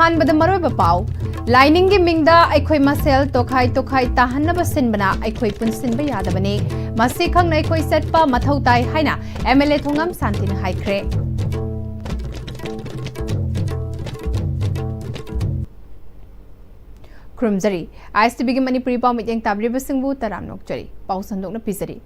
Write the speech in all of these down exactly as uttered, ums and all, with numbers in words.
ꯑꯍꯥꯟꯕꯗ ꯃꯔꯨꯑꯣꯏꯕ ꯄꯥꯎ꯫ ꯂꯥꯏꯅꯤꯡꯒꯤ ꯃꯤꯡꯗ ꯑꯩꯈꯣꯏ ꯃꯁꯦꯜ ꯇꯣꯈꯥꯏ ꯇꯣꯈꯥꯏ ꯇꯥꯍꯟꯅꯕ ꯁꯤꯟꯕꯅ ꯑꯩꯈꯣꯏ ꯄꯨꯟꯁꯤꯟꯕ ꯌꯥꯗꯕꯅꯤ꯫ ꯃꯁꯤ ꯈꯪꯅ ꯑꯩꯈꯣꯏ ꯆꯠꯄ ꯃꯊꯧ ꯇꯥꯏ ꯍꯥꯏꯅ ꯑꯦꯝ ꯑꯦꯜ ꯑꯦ ꯊꯣꯉꯝ ꯁꯥꯟꯇꯤꯅ ꯍꯥꯏꯈ꯭ꯔꯦ꯫ ꯈꯨꯔꯨꯝꯖꯔꯤ꯫ ꯑꯥꯏ ꯑꯦꯁ ꯇꯤ ꯚꯤꯒꯤ ꯃꯅꯤꯄꯨꯔꯤ ꯄꯥꯎ ꯃꯤꯠꯌꯦꯡ ꯇꯥꯕꯤꯔꯤꯕꯁꯤꯡꯕꯨ ꯇꯔꯥꯝꯅ ꯑꯣꯛꯆꯔꯤ꯫ ꯄꯥꯎ ꯁꯟꯗꯣꯛꯅ ꯄꯤꯖꯔꯤ꯫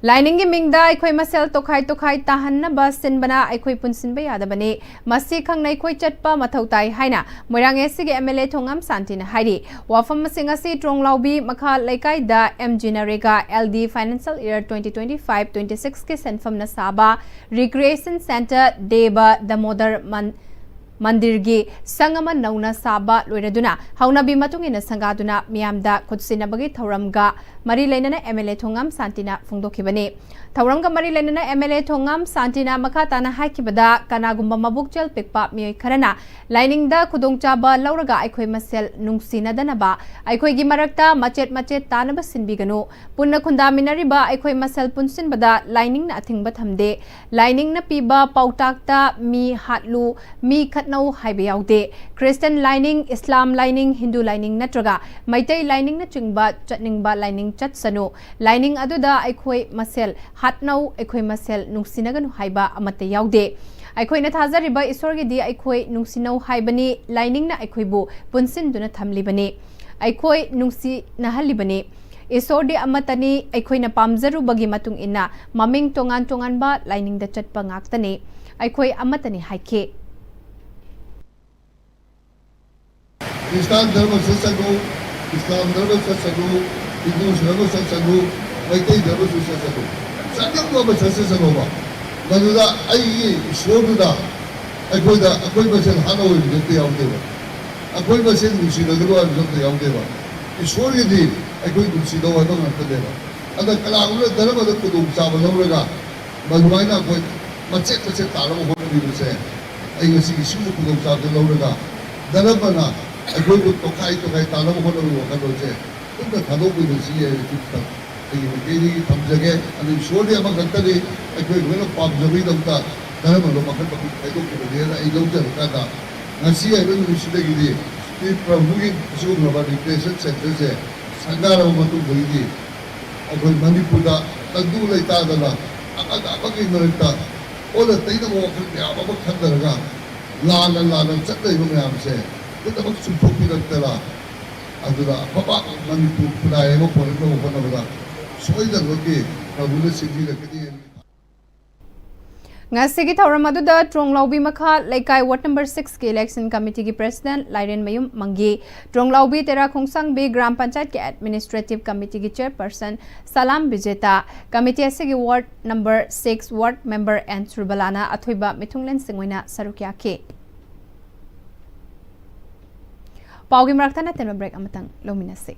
ꯂꯥꯏꯅꯤꯡꯒꯤ ꯃꯤꯡꯗ ꯑꯩꯈꯣꯏ ꯃꯁꯦꯜ ꯇꯣꯈꯥꯏ ꯇꯣꯈꯥꯏ ꯇꯥꯍꯟꯅꯕ ꯁꯤꯟꯕꯅ ꯑꯩꯈꯣꯏ ꯄꯨꯟꯁꯤꯟꯕ ꯌꯥꯗꯕꯅꯤ꯫ ꯃꯁꯤ ꯈꯪꯅ ꯑꯩꯈꯣꯏ ꯆꯠꯄ ꯃꯊꯧ ꯇꯥꯏ ꯍꯥꯏꯅ ꯃꯣꯏꯔꯥꯡ ꯑꯦꯁ ꯁꯤꯒꯤ ꯑꯦꯝ ꯑꯦꯜ ꯑꯦ ꯊꯣꯉꯝ ꯁꯥꯟꯇꯤꯅ ꯍꯥꯏꯔꯤ꯫ ꯋꯥꯐꯝꯁꯤꯡ ꯑꯁꯤ ꯇ꯭ꯔꯣꯡꯂꯥꯎꯕꯤ ꯃꯈꯥ ꯂꯩꯀꯥꯏꯗ M G NREGA L D financial year twenty twenty five twenty ꯁꯤꯛꯁꯀꯤ ꯁꯦꯟꯐꯝꯅ ꯁꯥꯕ ꯔꯤꯀ꯭ꯔꯤꯌꯦꯁꯟ ꯁꯦꯟꯇꯔ ꯗꯦꯕ ꯗꯃꯣꯗꯔ ꯃꯟ-, ꯃꯟꯗꯤꯔꯒꯤ ꯁꯪ ꯑꯃ ꯅꯧꯅ ꯁꯥꯕ ꯂꯣꯏꯔꯗꯨꯅ ꯍꯧꯅꯕꯤ ꯃꯇꯨꯡ ꯏꯟꯅ ꯁꯪꯒꯥꯗꯨꯅ ꯃꯤꯌꯥꯝꯗ ꯈꯨꯠꯁꯤꯟꯅꯕꯒꯤ ꯊꯧꯔꯝꯒ ꯃꯔꯤ ꯂꯩꯅꯅ ꯑꯦꯝ ꯑꯦꯜ ꯑꯦ ꯊꯣꯉꯝ ꯁꯥꯟꯇꯤꯅ ꯐꯣꯡꯗꯣꯛꯈꯤꯕꯅꯤ꯫ ꯊꯧꯔꯝꯒ ꯃꯔꯤ ꯂꯩꯅꯅ ꯑꯦꯝ ꯑꯦꯜ ꯑꯦ ꯊꯣꯉꯝ ꯁꯥꯟꯇꯤꯅ ꯃꯈꯥ ꯇꯥꯅ ꯍꯥꯏꯈꯤꯕꯗ, ꯀꯅꯥꯒꯨꯝꯕ ꯃꯕꯨꯛꯆꯦꯜ ꯄꯤꯛꯄ ꯃꯤꯑꯣꯏ ꯈꯔꯅ ꯂꯥꯏꯅꯤꯡꯗ ꯈꯨꯗꯣꯡꯆꯥꯕ ꯂꯧꯔꯒ ꯑꯩꯈꯣꯏ ꯃꯁꯦꯜ ꯅꯨꯡꯁꯤꯅꯗꯅꯕ, ꯑꯩꯈꯣꯏꯒꯤ ꯃꯔꯛꯇ ꯃꯆꯦꯠ ꯃꯆꯦꯠ ꯇꯥꯅꯕ ꯁꯤꯟꯕꯤꯒꯅꯨ꯫ ꯄꯨꯟꯅ ꯈꯨꯟꯗꯥꯃꯤꯟꯅꯔꯤꯕ ꯑꯩꯈꯣꯏ ꯃꯁꯦꯜ ꯄꯨꯟꯁꯤꯟꯕꯗ ꯂꯥꯏꯅꯤꯡꯅ ꯑꯊꯤꯡꯕ ꯊꯝꯗꯦ꯫ ꯂꯥꯏꯅꯤꯡꯅ ꯄꯤꯕ ꯄꯥꯎꯇꯥꯛꯇ ꯃꯤ ꯍꯥꯠꯂꯨ, ꯃꯤ ꯈꯠꯅꯧ ꯍꯥꯏꯕ ꯌꯥꯎꯗꯦ꯫ ꯈ꯭ꯔꯤꯁꯇꯟ ꯂꯥꯏꯅꯤꯡ, ꯏꯁꯂꯥꯝ ꯂꯥꯏꯅꯤꯡ, ꯍꯤꯟꯗꯨ ꯂꯥꯏꯅꯤꯡ ꯅꯠꯇ꯭ꯔꯒ ꯃꯩꯇꯩ ꯂꯥꯏꯅꯤꯡꯅꯆꯤꯡꯕ ꯆꯠꯅꯤꯡꯕ ꯂꯥꯏꯅꯤꯡ ꯆꯠꯁꯅꯨ꯫ ꯂꯥꯏꯅꯤꯡ ꯑꯗꯨꯗ ꯑꯩꯈꯣꯏ ꯃꯁꯦꯜ ꯍꯥꯠꯅꯧ, ꯑꯩꯈꯣꯏ ꯃꯁꯦꯜ ꯅꯨꯡꯁꯤꯅꯒꯅꯨ ꯍꯥꯏꯕ ꯑꯃꯠꯇ ꯌꯥꯎꯗꯦ꯫ ꯑꯩꯈꯣꯏꯅ ꯊꯥꯖꯔꯤꯕ ꯏꯁꯣꯔꯒꯤꯗꯤ ꯑꯩꯈꯣꯏ ꯅꯨꯡꯁꯤꯅꯧ ꯍꯥꯏꯕꯅꯤ, ꯂꯥꯏꯅꯤꯡꯅ ꯑꯩꯈꯣꯏꯕꯨ ꯄꯨꯟꯁꯤꯟꯗꯨꯅ ꯊꯝꯂꯤꯕꯅꯤ, ꯑꯩꯈꯣꯏ ꯅꯨꯡꯁꯤꯅꯍꯜꯂꯤꯕꯅꯤ꯫ ꯏꯁꯣꯔꯗꯤ ꯑꯃꯠꯇꯅꯤ, ꯑꯩꯈꯣꯏꯅ ꯄꯥꯝꯖꯔꯨꯕꯒꯤ ꯃꯇꯨꯡ ꯏꯟꯅ ꯃꯃꯤꯡ ꯇꯣꯉꯥꯟ ꯇꯣꯉꯥꯟꯕ ꯂꯥꯏꯅꯤꯡꯗ ꯆꯠꯄ ꯉꯥꯛꯇꯅꯤ꯫ ꯑꯩꯈꯣꯏ ꯑꯃꯠꯇꯅꯤ ꯍꯥꯏꯈꯤ꯫ ꯈ꯭ꯔꯤꯁꯇꯥꯟ ꯙꯔꯃ ꯆꯠꯁꯅꯨ, ꯏꯁꯂꯥꯝ ꯙꯔꯃ ꯆꯠꯁꯅꯨ, ꯍꯤꯟꯗꯨ ꯙꯔꯃ ꯆꯠꯁꯅꯨ, ꯃꯩꯇꯩ ꯙꯔꯃꯁꯨ ꯆꯠꯁꯅꯨ, ꯆꯠꯅꯤꯡꯕ ꯑꯃ ꯆꯠꯆꯁꯅꯣꯕ꯫ ꯃꯗꯨꯗ ꯑꯩꯒꯤ ꯏꯁꯣꯔꯗꯨꯗ ꯑꯩꯈꯣꯏꯗ, ꯑꯩꯈꯣꯏ ꯃꯁꯦꯜ ꯍꯥꯠꯅ ꯑꯣꯏꯕꯗꯤ ꯑꯝꯇ ꯌꯥꯎꯗꯦꯕ꯫ ꯑꯩꯈꯣꯏ ꯃꯁꯦꯜ ꯅꯨꯡꯁꯤꯅꯒꯅꯨ ꯍꯥꯏꯕꯁꯨ ꯑꯝꯇ ꯌꯥꯎꯗꯦꯕ꯫ ꯏꯁꯣꯔꯒꯤꯗꯤ ꯑꯩꯈꯣꯏ ꯅꯨꯡꯁꯤꯅꯧ ꯍꯥꯏꯕ ꯉꯥꯛꯇꯅꯦꯕ꯫ ꯑꯗ ꯀꯅꯥꯒꯨꯝꯕꯅ ꯙꯔꯃꯗ ꯈꯨꯗꯣꯡꯆꯥꯕ ꯂꯧꯔꯒ ꯃꯗꯨꯃꯥꯏꯅ ꯑꯩꯈꯣꯏ ꯃꯆꯦꯠ ꯃꯆꯦꯠ ꯇꯥꯅꯕ ꯍꯣꯠꯅꯕꯤꯕꯁꯦ, ꯑꯩ ꯉꯁꯤꯒꯤ ꯁꯤꯒꯨꯝꯕ ꯈꯨꯗꯣꯡꯆꯥꯕꯗꯨ ꯂꯧꯔꯒ ꯙꯔꯃꯅ ꯑꯩꯈꯣꯏꯕꯨ ꯇꯣꯈꯥꯏ ꯇꯣꯈꯥꯏ ꯇꯥꯅꯕ ꯍꯣꯠꯅꯕꯒꯤ ꯋꯥꯈꯜꯂꯣꯟꯁꯦ ꯄꯨꯟꯅ ꯊꯥꯗꯣꯛꯃꯤꯟꯅꯁꯤ ꯍꯥꯏꯕꯁꯤ ꯈꯤꯇꯪ ꯑꯩꯒꯤ ꯃꯥꯏꯀꯩꯗꯒꯤ ꯊꯝꯖꯒꯦ꯫ ꯑꯗꯨ ꯏꯁꯣꯔꯗꯤ ꯑꯃꯈꯛꯇꯅꯤ, ꯑꯩꯈꯣꯏ ꯂꯣꯏꯅ ꯄꯥꯝꯖꯕꯒꯤꯗꯃꯛꯇ ꯙꯔꯃꯗꯣ ꯃꯈꯜ ꯃꯈꯜ ꯈꯥꯏꯗꯣꯛꯈꯤꯕꯅꯦꯅ ꯑꯩ ꯂꯧꯖꯔꯀꯥꯟꯗ ꯉꯁꯤ ꯍꯥꯏꯕ ꯅꯨꯃꯤꯠꯁꯤꯗꯒꯤꯗꯤ ꯁ꯭ꯔꯤ ꯄ꯭ꯔꯚꯨꯒꯤ ꯑꯁꯤꯒꯨꯝꯂꯕ ꯔꯤꯀ꯭ꯔꯤꯌꯦꯁꯟ ꯁꯦꯟꯇꯔꯁꯦ ꯁꯪꯒꯥꯔꯕ ꯃꯇꯨꯡꯗꯒꯤꯗꯤ ꯑꯩꯈꯣꯏ ꯃꯅꯤꯄꯨꯔꯗ ꯇꯪꯗꯨ ꯂꯩꯇꯥꯗꯅ ꯑꯃꯒ ꯑꯃꯒꯤ ꯃꯔꯛꯇ ꯑꯣꯟꯅ ꯇꯩꯅꯕ ꯋꯥꯈꯜ ꯃꯌꯥꯝ ꯑꯃ ꯈꯟꯊꯔꯒ ꯂꯥꯟꯅ ꯂꯥꯟꯅ ꯆꯠꯅꯔꯤꯕ ꯃꯌꯥꯝꯁꯦ ꯄꯨꯝꯅꯃꯛ ꯆꯨꯝꯊꯣꯛꯄꯤꯔꯛꯇꯅ ꯑꯗꯨꯗ ꯑꯐꯕ ꯃꯅꯤꯄꯨꯔ ꯈꯨꯟꯅꯥꯏ ꯑꯃ ꯄꯨꯔꯛꯅꯕ ꯍꯣꯠꯅꯕꯗ ꯁꯣꯏꯗꯅꯃꯛꯀꯤ ꯄ꯭ꯔꯚꯨꯅ ꯁꯤꯟꯕꯤꯔꯛꯀꯅꯤ ꯍꯥꯏꯅ ꯉꯁꯤꯒꯤ ꯊꯧꯔꯝ ꯑꯗꯨꯗ ꯇ꯭ꯔꯣꯡꯂꯥꯎꯕꯤ ꯃꯈꯥ ꯂꯩꯀꯥꯏ ꯋꯥꯔꯗ ꯅꯝꯕꯔ ꯁꯤꯛꯁꯀꯤ ꯏꯂꯦꯛꯁꯟ ꯀꯃꯤꯇꯤꯒꯤ ꯄ꯭ꯔꯦꯁꯤꯗꯦꯟꯠ ꯂꯥꯏꯔꯦꯟꯃꯌꯨꯝ ꯃꯪꯒꯤ, ꯇ꯭ꯔꯣꯡꯂꯥꯎꯕꯤ ꯇꯦꯔꯥ ꯈꯣꯡꯁꯥꯡꯕꯤ ꯒ꯭ꯔꯥꯝ ꯄꯟꯆꯥꯌꯠꯀꯤ ꯑꯦꯗꯃꯤꯅꯤꯁꯇ꯭ꯔꯦꯇꯤꯚ ꯀꯃꯤꯇꯤꯒꯤ ꯆꯦꯌꯔꯄꯔꯁꯟ ꯁꯂꯥꯝ ꯕꯤꯖꯦꯇꯥ, ꯀꯃꯤꯇꯤ ꯑꯁꯤꯒꯤ ward number six ward member N ꯁꯨꯔꯕꯂꯥꯅ ꯑꯊꯣꯏꯕ ꯃꯤꯊꯨꯡꯂꯦꯟꯁꯤꯡ ꯑꯣꯏꯅ ꯁꯔꯨꯛ ꯌꯥꯈꯤ꯫ ꯄꯥꯎꯒꯤ ꯃꯔꯛꯇ ꯅꯠꯇꯅ ꯕ꯭ꯔꯦꯛ ꯑꯃꯇꯪ ꯂꯧꯃꯤꯟꯅꯁꯤ꯫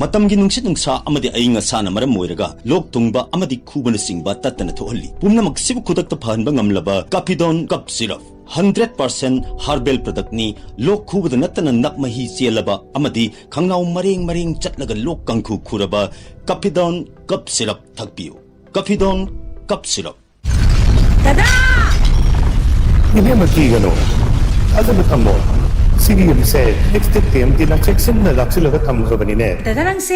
ꯃꯇꯝꯒꯤ ꯅꯨꯡꯁꯤꯠ ꯅꯨꯡꯁꯥ ꯑꯃꯗꯤ ꯑꯏꯪ ꯑꯁꯥꯅ ꯃꯔꯝ ꯑꯣꯏꯔꯒ ꯂꯣꯛ ꯊꯨꯡꯕ ꯑꯃꯗꯤ ꯈꯨꯕꯅꯆꯤꯡꯕ ꯇꯠꯇꯅ ꯊꯣꯛꯍꯜꯂꯤ꯫ ꯄꯨꯝꯅꯃꯛꯁꯤꯕꯨ ꯈꯨꯗꯛꯇ ꯐꯍꯟꯕ ꯉꯝꯂꯕ ꯀꯥꯐꯤꯗꯣꯟ ꯀꯞ ꯁꯤꯔꯞ, ꯍꯟꯗ꯭ꯔꯦꯠ ꯄꯥꯔꯁꯦꯟ ꯍꯥꯔꯕꯦꯜ ꯄ꯭ꯔꯗꯛꯅꯤ꯫ ꯂꯣꯛ ꯈꯨꯕꯗ ꯅꯠꯇꯅ ꯅꯞ ꯃꯍꯤ ꯆꯦꯜꯂꯕ ꯑꯃꯗꯤ ꯈꯪꯅꯥꯎ ꯃꯔꯦꯡ ꯃꯔꯦꯡ ꯆꯠꯂꯒ ꯂꯣꯛ ꯀꯥꯡꯈꯨ ꯈꯨꯔꯕ ꯀꯥꯐꯤꯗꯣꯟ ꯀꯞ ꯁꯤꯔꯞ ꯊꯛꯄꯤꯌꯨ꯫ ꯀꯥꯐꯤꯗꯣꯟ ꯀꯞ ꯁꯤꯔꯞ꯫ ꯗꯗꯥ! ꯏꯕꯦꯝꯃ, ꯀꯤꯒꯅꯨ꯫ ꯊꯥꯖꯕ ꯊꯝꯃꯣ꯫ ꯁꯤꯒꯤ ꯌꯨꯝꯁꯦ ꯑꯦꯛꯁ ꯇꯦꯛ ꯇꯤ ꯑꯦꯝ ꯇꯤꯅ ꯆꯦꯛꯁꯤꯟꯅ ꯂꯥꯛꯁꯤꯜꯂꯒ ꯊꯝꯈ꯭ꯔꯕꯅꯤꯅꯦ꯫ ꯗꯗꯥ, ꯅꯪꯁꯦ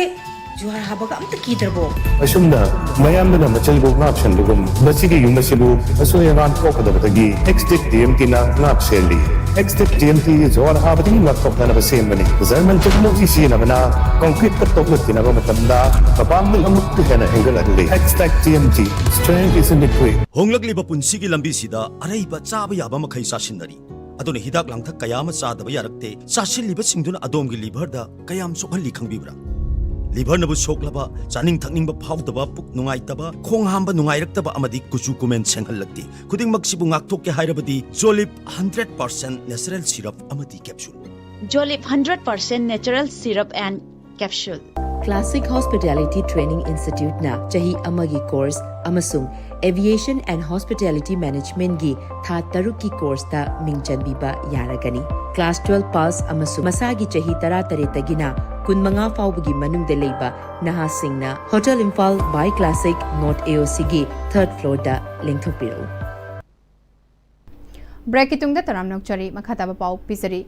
ꯖꯨꯍꯥꯔ ꯍꯥꯕꯒ ꯑꯝꯇ ꯀꯤꯗ꯭ꯔꯕꯣ? ꯑꯁꯨꯝꯅ ꯃꯌꯥꯝꯗꯨꯅ ꯃꯆꯜꯕꯨ ꯉꯥꯛ ꯁꯦꯟꯕꯒꯨꯝ, ꯃꯁꯤꯒꯤ ꯌꯨꯝ ꯑꯁꯤꯕꯨ ꯑꯁꯣꯏ ꯑꯉꯥꯝ ꯊꯣꯛꯀꯗꯕꯗꯒꯤ ꯑꯦꯛꯁ ꯇꯦꯛ ꯇꯤ ꯑꯦꯝ ꯇꯤꯅ ꯉꯥꯛ ꯁꯦꯜꯂꯤ꯫ X tech T M T ꯖꯨꯍꯥꯔ ꯍꯥꯕꯗꯒꯤ ꯉꯥꯛꯊꯣꯛꯅꯅꯕ ꯁꯦꯝꯕꯅꯤ꯫ ꯖꯔꯃꯟ ꯇꯦꯛꯅꯣꯂꯣꯖꯤ ꯁꯤꯖꯤꯟꯅꯕꯅ ꯀꯪꯀ꯭ꯔꯤꯠꯇ ꯇꯣꯛꯂꯛꯇꯅꯕ ꯃꯇꯝꯗ ꯃꯄꯥꯡꯒꯜ ꯑꯃꯨꯛꯀ ꯍꯦꯟꯅ ꯍꯦꯟꯒꯠꯍꯜꯂꯤ꯫ X tech T M T, strength is in the quick. ꯍꯣꯡꯂꯛꯂꯤꯕ ꯄꯨꯟꯁꯤꯒꯤ ꯂꯝꯕꯤꯁꯤꯗ ꯑꯔꯩꯕ ꯆꯥꯕ ꯌꯥꯕ ꯃꯈꯩ ꯆꯥꯁꯤꯟꯅꯔꯤ꯫ ꯑꯗꯨꯅ ꯍꯤꯗꯥꯛ ꯂꯥꯡꯊꯛ ꯀꯌꯥ ꯑꯃ ꯆꯥꯗꯕ ꯌꯥꯔꯛꯇꯦ꯫ ꯆꯥꯁꯤꯜꯂꯤꯕꯁꯤꯡꯗꯨꯅ ꯑꯗꯣꯝꯒꯤ ꯂꯤꯚꯔꯗ ꯀꯌꯥꯝ ꯁꯣꯛꯍꯜꯂꯤ ꯈꯪꯕꯤꯕ꯭ꯔꯥ? ꯂꯤꯚꯔꯅꯕꯨ ꯁꯣꯛꯂꯕ, ꯆꯥꯅꯤꯡ ꯊꯛꯅꯤꯡꯕ ꯐꯥꯎꯗꯕ, ꯄꯨꯛ ꯅꯨꯡꯉꯥꯏꯇꯕ, ꯈꯣꯡ ꯍꯥꯝꯕ ꯅꯨꯡꯉꯥꯏꯔꯛꯇꯕ ꯑꯃꯗꯤ ꯀꯨꯆꯨ ꯀꯨꯃꯦꯟ ꯁꯦꯡꯍꯜꯂꯛꯇꯦ꯫ ꯈꯨꯗꯤꯡꯃꯛꯁꯤꯕꯨ ꯉꯥꯛꯊꯣꯛꯀꯦ ꯍꯥꯏꯔꯕꯗꯤ ꯖꯣꯂꯤꯞ ꯍꯟꯗ꯭ꯔꯦꯠ ꯄꯥꯔꯁꯦꯟ ꯅꯦꯆꯔꯦꯜ ꯁꯤꯔꯞ ꯑꯃꯗꯤ capsule. Jolip hundred percent natural syrup and capsule. Classic Hospitality Training Instituteꯅ ꯆꯍꯤ ꯑꯃꯒꯤ ꯀꯣꯔꯁ ꯑꯃꯁꯨꯡ Aviation and Hospitality Managementꯒꯤ ꯊꯥ ꯇꯔꯨꯛꯀꯤ ꯀꯣꯔꯁꯇ ꯃꯤꯡ ꯆꯟꯕꯤꯕ ꯌꯥꯔꯒꯅꯤ꯫ ꯀ꯭ꯂꯥꯁ ꯇꯨꯋꯦꯜꯐ ꯄꯥꯁ ꯑꯃꯁꯨꯡ ꯃꯁꯥꯒꯤ ꯆꯍꯤ ꯇꯔꯥꯇꯔꯦꯠꯇꯒꯤꯅ ꯀꯨꯟꯃꯉꯥ ꯐꯥꯎꯕꯒꯤ ꯃꯅꯨꯡꯗ ꯂꯩꯕ ꯅꯍꯥꯁꯤꯡꯅ hotel Imphal by Classic North AOCꯒꯤ ꯊꯔꯗ ꯐ꯭ꯂꯣꯔꯗ ꯂꯦꯡꯊꯣꯛꯄꯤꯔꯛꯎ꯫ ꯕ꯭ꯔꯦꯛꯀꯤ ꯇꯨꯡꯗ ꯇꯔꯥꯝꯅ ꯑꯣꯛꯆꯔꯤ꯫ ꯃꯈꯥ ꯇꯥꯕ ꯄꯥꯎ ꯄꯤꯖꯔꯤ꯫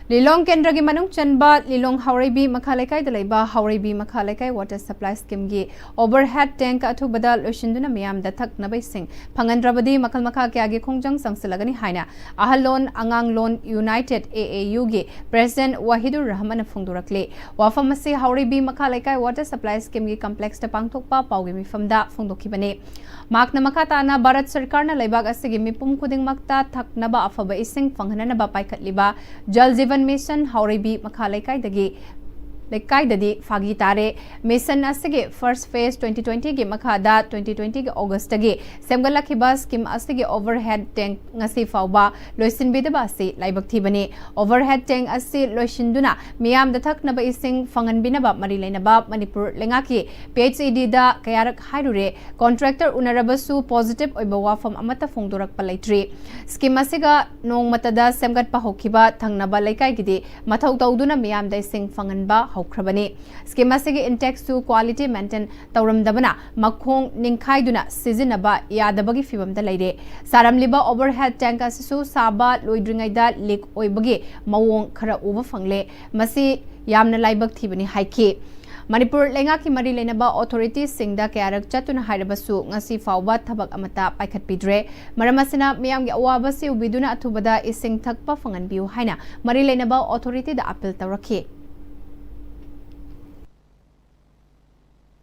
ꯂꯤꯂꯣꯡ ꯀꯦꯟꯗ꯭ꯔꯒꯤ ꯃꯅꯨꯡ ꯆꯟꯕ ꯂꯤꯂꯣꯡ ꯍꯥꯎꯔꯩꯕꯤ ꯃꯈꯥ ꯂꯩꯀꯥꯏꯗ ꯂꯩꯕ ꯍꯥꯎꯔꯩꯕꯤ ꯃꯈꯥ ꯂꯩꯀꯥꯏ ꯋꯥꯇꯔ ꯁꯄ꯭ꯂꯥꯏ ꯁ꯭ꯀꯤꯝꯒꯤ ꯑꯣꯚꯔꯍꯦꯗ ꯇꯦꯡꯛ ꯑꯊꯨꯕꯗ ꯂꯣꯏꯁꯤꯟꯗꯨꯅ ꯃꯤꯌꯥꯝꯗ ꯊꯛꯅꯕ ꯏꯁꯤꯡ ꯐꯪꯍꯟꯗ꯭ꯔꯕꯗꯤ ꯃꯈꯜ ꯃꯈꯥ ꯀꯌꯥꯒꯤ ꯈꯣꯡꯖꯪ ꯆꯪꯁꯤꯜꯂꯒꯅꯤ ꯍꯥꯏꯅ ꯑꯍꯜꯂꯣꯟ ꯑꯉꯥꯡꯂꯣꯟ ꯌꯨꯅꯥꯏꯇꯦꯗ, ꯑꯦ ꯑꯦ ꯌꯨꯒꯤ ꯄ꯭ꯔꯦꯁꯤꯗꯦꯟꯠ ꯋꯥꯍꯤꯗꯨꯔ ꯔꯍꯃꯟꯅ ꯐꯣꯡꯗꯣꯔꯛꯂꯤ꯫ ꯋꯥꯐꯝ ꯑꯁꯤ ꯍꯥꯎꯔꯩꯕꯤ ꯃꯈꯥ ꯂꯩꯀꯥꯏ ꯋꯥꯇꯔ ꯁꯄ꯭ꯂꯥꯏ ꯁ꯭ꯀꯤꯝꯒꯤ ꯀꯝꯄ꯭ꯂꯦꯛꯁꯇ ꯄꯥꯡꯊꯣꯛꯄ ꯄꯥꯎꯒꯤ ꯃꯤꯐꯝꯗ ꯐꯣꯡꯗꯣꯛꯈꯤꯕꯅꯤ꯫ ꯃꯍꯥꯛꯅ ꯃꯈꯥ ꯇꯥꯅ ꯚꯥꯔꯠ ꯁꯔꯀꯥꯔꯅ ꯂꯩꯕꯥꯛ ꯑꯁꯤꯒꯤ ꯃꯤꯄꯨꯝ ꯈꯨꯗꯤꯡꯃꯛꯇ ꯊꯛꯅꯕ ꯑꯐꯕ ꯏꯁꯤꯡ ꯐꯪꯍꯟꯅꯕ ꯄꯥꯏꯈꯠꯂꯤꯕ ꯖꯜ ꯖꯤꯚꯟ ꯃꯤꯁꯟ ꯍꯥꯎꯔꯩꯕꯤ ꯃꯈꯥ ꯂꯩꯀꯥꯏꯗꯒꯤ, ꯂꯩꯀꯥꯏꯗꯗꯤ ꯐꯥꯒꯤ ꯇꯥꯔꯦ꯫ ꯃꯤꯁꯟ ꯑꯁꯤꯒꯤ ꯐꯥꯔꯁꯠ ꯐꯦꯖ ꯇ꯭ꯋꯦꯟꯇꯤ ꯇ꯭ꯋꯦꯟꯇꯤꯒꯤ ꯃꯈꯥꯗ ꯇ꯭ꯋꯦꯟꯇꯤ ꯇ꯭ꯋꯦꯟꯇꯤꯒꯤ ꯑꯣꯒꯁꯇꯒꯤ ꯁꯦꯝꯒꯠꯂꯛꯈꯤꯕ ꯁ꯭ꯀꯤꯝ ꯑꯁꯤꯒꯤ ꯑꯣꯚꯔꯍꯦꯗ ꯇꯦꯡꯛ ꯉꯁꯤ ꯐꯥꯎꯕ ꯂꯣꯏꯁꯤꯟꯕꯤꯗꯕ ꯑꯁꯤ ꯂꯥꯏꯕꯛ ꯊꯤꯕꯅꯤ꯫ ꯑꯣꯚꯔꯍꯦꯗ ꯇꯦꯡꯛ ꯑꯁꯤ ꯂꯣꯏꯁꯤꯟꯗꯨꯅ ꯃꯤꯌꯥꯝꯗ ꯊꯛꯅꯕ ꯏꯁꯤꯡ ꯐꯪꯍꯟꯕꯤꯅꯕ ꯃꯔꯤ ꯂꯩꯅꯕ ꯃꯅꯤꯄꯨꯔ ꯂꯩꯉꯥꯛꯀꯤ ꯄꯤ ꯑꯩꯆ ꯏ ꯗꯤꯗ ꯀꯌꯥꯔꯛ ꯍꯥꯏꯔꯨꯔꯦ꯫ ꯀꯣꯟꯇ꯭ꯔꯦꯛꯇꯔ ꯎꯅꯔꯕꯁꯨ ꯄꯣꯖꯤꯇꯤꯚ ꯑꯣꯏꯕ ꯋꯥꯐꯝ ꯑꯃꯠꯇ ꯐꯣꯡꯗꯣꯔꯛꯄ ꯂꯩꯇ꯭ꯔꯤ꯫ ꯁ꯭ꯀꯤꯝ ꯑꯁꯤꯒ ꯅꯣꯡꯃꯇꯗ ꯁꯦꯝꯒꯠꯄ ꯍꯧꯈꯤꯕ ꯊꯪꯅꯕ ꯂꯩꯀꯥꯏꯒꯤꯗꯤ ꯃꯊꯧ ꯇꯧꯗꯨꯅ ꯃꯤꯌꯥꯝꯗ ꯏꯁꯤꯡ ꯐꯪꯍꯟꯕ ꯍꯧꯈ꯭ꯔꯕꯅꯤ꯫ ꯁ꯭ꯀꯤꯝ ꯑꯁꯤꯒꯤ ꯏꯟꯇꯦꯛꯁꯨ ꯀ꯭ꯋꯥꯂꯤꯇꯤ ꯃꯦꯟꯇꯦꯟ ꯇꯧꯔꯝꯗꯕꯅ ꯃꯈꯣꯡ ꯅꯤꯡꯈꯥꯏꯗꯨꯅ ꯁꯤꯖꯤꯟꯅꯕ ꯌꯥꯗꯕꯒꯤ ꯐꯤꯚꯝꯗ ꯂꯩꯔꯦ꯫ ꯁꯥꯔꯝꯂꯤꯕ ꯑꯣꯚꯔꯍꯦꯗ ꯇꯦꯡꯛ ꯑꯁꯤꯁꯨ ꯁꯥꯕ ꯂꯣꯏꯗ꯭ꯔꯤꯉꯩꯗ ꯂꯤꯛ ꯑꯣꯏꯕꯒꯤ ꯃꯑꯣꯡ ꯈꯔ ꯎꯕ ꯐꯪꯂꯦ꯫ ꯃꯁꯤ ꯌꯥꯝꯅ ꯂꯥꯏꯕꯛ ꯊꯤꯕꯅꯤ ꯍꯥꯏꯈꯤ꯫ ꯃꯅꯤꯄꯨꯔ ꯂꯩꯉꯥꯛꯀꯤ ꯃꯔꯤ ꯂꯩꯅꯕ ꯑꯣꯊꯣꯔꯤꯇꯤꯁꯤꯡꯗ ꯀꯌꯥꯔꯛ ꯆꯠꯇꯨꯅ ꯍꯥꯏꯔꯕꯁꯨ ꯉꯁꯤ ꯐꯥꯎꯕ ꯊꯕꯛ ꯑꯃꯠꯇ ꯄꯥꯏꯈꯠꯄꯤꯗ꯭ꯔꯦ꯫ ꯃꯔꯝ ꯑꯁꯤꯅ ꯃꯤꯌꯥꯝꯒꯤ ꯑꯋꯥꯕ ꯑꯁꯤ ꯎꯕꯤꯗꯨꯅ ꯑꯊꯨꯕꯗ ꯏꯁꯤꯡ ꯊꯛꯄ ꯐꯪꯍꯟꯕꯤꯌꯨ ꯍꯥꯏꯅ ꯃꯔꯤ ꯂꯩꯅꯕ ꯑꯣꯊꯣꯔꯤꯇꯤꯗ ꯑꯄꯤꯜ ꯇꯧꯔꯛꯈꯤ꯫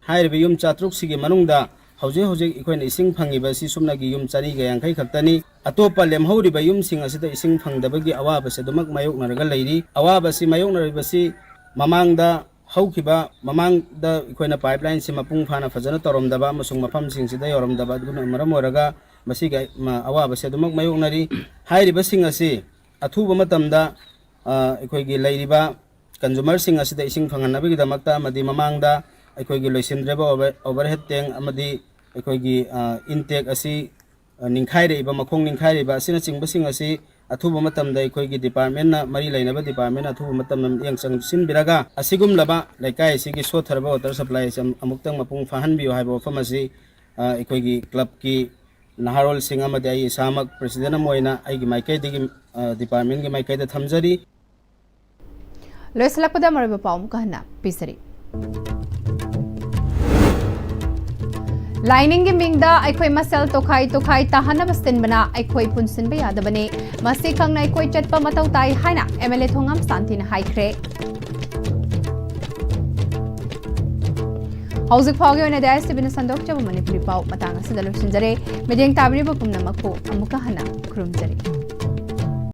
ꯍꯥꯏꯔꯤꯕ ꯌꯨꯝ ꯆꯥꯇ꯭ꯔꯨꯛꯁꯤꯒꯤ ꯃꯅꯨꯡꯗ ꯍꯧꯖꯤꯛ ꯍꯧꯖꯤꯛ ꯑꯩꯈꯣꯏꯅ ꯏꯁꯤꯡ ꯐꯪꯉꯤꯕ ꯑꯁꯤ ꯁꯨꯞꯅꯒꯤ ꯌꯨꯝ ꯆꯅꯤꯒ ꯌꯥꯡꯈꯩ ꯈꯛꯇꯅꯤ꯫ ꯑꯇꯣꯞꯄ ꯂꯦꯝꯍꯧꯔꯤꯕ ꯌꯨꯝꯁꯤꯡ ꯑꯁꯤꯗ ꯏꯁꯤꯡ ꯐꯪꯗꯕꯒꯤ ꯑꯋꯥꯕꯁꯤ ꯑꯗꯨꯃꯛ ꯃꯥꯌꯣꯛꯅꯔꯒ ꯂꯩꯔꯤ꯫ ꯑꯋꯥꯕꯁꯤ ꯃꯥꯌꯣꯛꯅꯔꯤꯕꯁꯤ ꯃꯃꯥꯡꯗ ꯍꯧꯈꯤꯕ, ꯃꯃꯥꯡꯗ ꯑꯩꯈꯣꯏꯅ ꯄꯥꯏꯞ ꯂꯥꯏꯟꯁꯤ ꯃꯄꯨꯡ ꯐꯥꯅ ꯐꯖꯅ ꯇꯧꯔꯝꯗꯕ ꯑꯃꯁꯨꯡ ꯃꯐꯝꯁꯤꯡꯁꯤꯗ ꯌꯧꯔꯝꯗꯕ ꯑꯗꯨꯅ ꯃꯔꯝ ꯑꯣꯏꯔꯒ ꯃꯁꯤꯒꯤ, ꯃ, ꯑꯋꯥꯕꯁꯤ ꯑꯗꯨꯃꯛ ꯃꯥꯌꯣꯛꯅꯔꯤ꯫ ꯍꯥꯏꯔꯤꯕꯁꯤꯡ ꯑꯁꯤ ꯑꯊꯨꯕ ꯃꯇꯝꯗ, ꯑ, ꯑꯩꯈꯣꯏꯒꯤ ꯂꯩꯔꯤꯕ ꯀꯟꯖꯨꯃꯔꯁꯤꯡ ꯑꯁꯤꯗ ꯏꯁꯤꯡ ꯐꯪꯍꯟꯅꯕꯒꯤꯗꯃꯛꯇ ꯑꯃꯗꯤ ꯃꯃꯥꯡꯗ ꯑꯩꯈꯣꯏꯒꯤ ꯂꯣꯏꯁꯤꯟꯗ꯭ꯔꯕ ꯑꯣꯚꯔ-, ꯑꯣꯚꯔꯍꯦꯗ ꯇꯦꯡ ꯑꯃꯗꯤ ꯑꯩꯈꯣꯏꯒꯤ, ꯑ, ꯏꯟꯇꯦꯛ ꯑꯁꯤ, ꯑ, ꯅꯤꯡꯈꯥꯏꯔꯛꯏꯕ, ꯃꯈꯣꯡ ꯅꯤꯡꯈꯥꯏꯔꯛꯏꯕ ꯑꯁꯤꯅꯆꯤꯡꯕꯁꯤꯡ ꯑꯁꯤ ꯑꯊꯨꯕ ꯃꯇꯝꯗ ꯑꯩꯈꯣꯏꯒꯤ ꯗꯤꯄꯥꯔꯠꯃꯦꯟꯅ, ꯃꯔꯤ ꯂꯩꯅꯕ ꯗꯤꯄꯥꯔꯠꯃꯦꯟꯅ ꯑꯊꯨꯕ ꯃꯇꯝꯗ ꯃꯤꯠꯌꯦꯡ ꯆꯪꯁꯤꯟꯕꯤꯔꯒ ꯑꯁꯤꯒꯨꯝꯂꯕ ꯂꯩꯀꯥꯏ ꯑꯁꯤꯒꯤ ꯁꯣꯠꯊꯔꯕ ꯋꯥꯇꯔ ꯁꯄ꯭ꯂꯥꯏ ꯑꯁꯤ ꯑꯃꯨꯛꯇꯪ ꯃꯄꯨꯡ ꯐꯥꯍꯟꯕꯤꯌꯨ ꯍꯥꯏꯕ ꯋꯥꯐꯝ ꯑꯁꯤ, ꯑ, ꯑꯩꯈꯣꯏꯒꯤ ꯀ꯭ꯂꯕꯀꯤ ꯅꯍꯥꯔꯣꯜꯁꯤꯡ ꯑꯃꯗꯤ ꯑꯩ ꯏꯁꯥꯃꯛ ꯄ꯭ꯔꯦꯁꯤꯗꯦꯟ ꯑꯃ ꯑꯣꯏꯅ ꯑꯩꯒꯤ ꯃꯥꯏꯀꯩꯗꯒꯤ, ꯑ, ꯗꯤꯄꯥꯔꯠꯃꯦꯟꯒꯤ ꯃꯥꯏꯀꯩꯗ ꯊꯝꯖꯔꯤ꯫ ꯂꯣꯏꯁꯤꯜꯂꯛꯄꯗ ꯃꯔꯨꯑꯣꯏꯕ ꯄꯥꯎ ꯑꯃꯨꯛꯀ ꯍꯟꯅ ꯄꯤꯖꯔꯤ꯫ ꯂꯥꯏꯅꯤꯡꯒꯤ ꯃꯤꯡꯗ ꯑꯩꯈꯣꯏ ꯃꯁꯦꯜ ꯇꯣꯈꯥꯏ ꯇꯣꯈꯥꯏ ꯇꯥꯍꯟꯅꯕ ꯁꯤꯟꯕꯅ ꯑꯩꯈꯣꯏ ꯄꯨꯟꯁꯤꯟꯕ ꯌꯥꯗꯕꯅꯤ꯫ ꯃꯁꯤ ꯈꯪꯅ ꯑꯩꯈꯣꯏ ꯆꯠꯄ ꯃꯊꯧ ꯇꯥꯏ ꯍꯥꯏꯅ ꯑꯦꯝ ꯑꯦꯜ ꯑꯦ ꯊꯣꯉꯥꯝ ꯁꯥꯟꯇꯤꯅ ꯍꯥꯏꯈ꯭ꯔꯦ꯫ ꯍꯧꯖꯤꯛ ꯐꯥꯎꯒꯤ ꯑꯣꯏꯅꯗꯤ ꯑꯥꯏ ꯑꯦꯁ ꯇꯤ ꯚꯤꯅ ꯁꯟꯗꯣꯛꯆꯕ ꯃꯅꯤꯄꯨꯔꯤ ꯄꯥꯎ ꯃꯇꯥꯡ ꯑꯁꯤꯗ ꯂꯣꯏꯁꯤꯟꯖꯔꯦ꯫ ꯃꯤꯠꯌꯦꯡ ꯇꯥꯕꯤꯔꯤꯕ ꯄꯨꯝꯅꯃꯛꯄꯨ ꯑꯃꯨꯛꯀ ꯍꯟꯅ ꯈꯨꯔꯨꯝꯖꯔꯤ꯫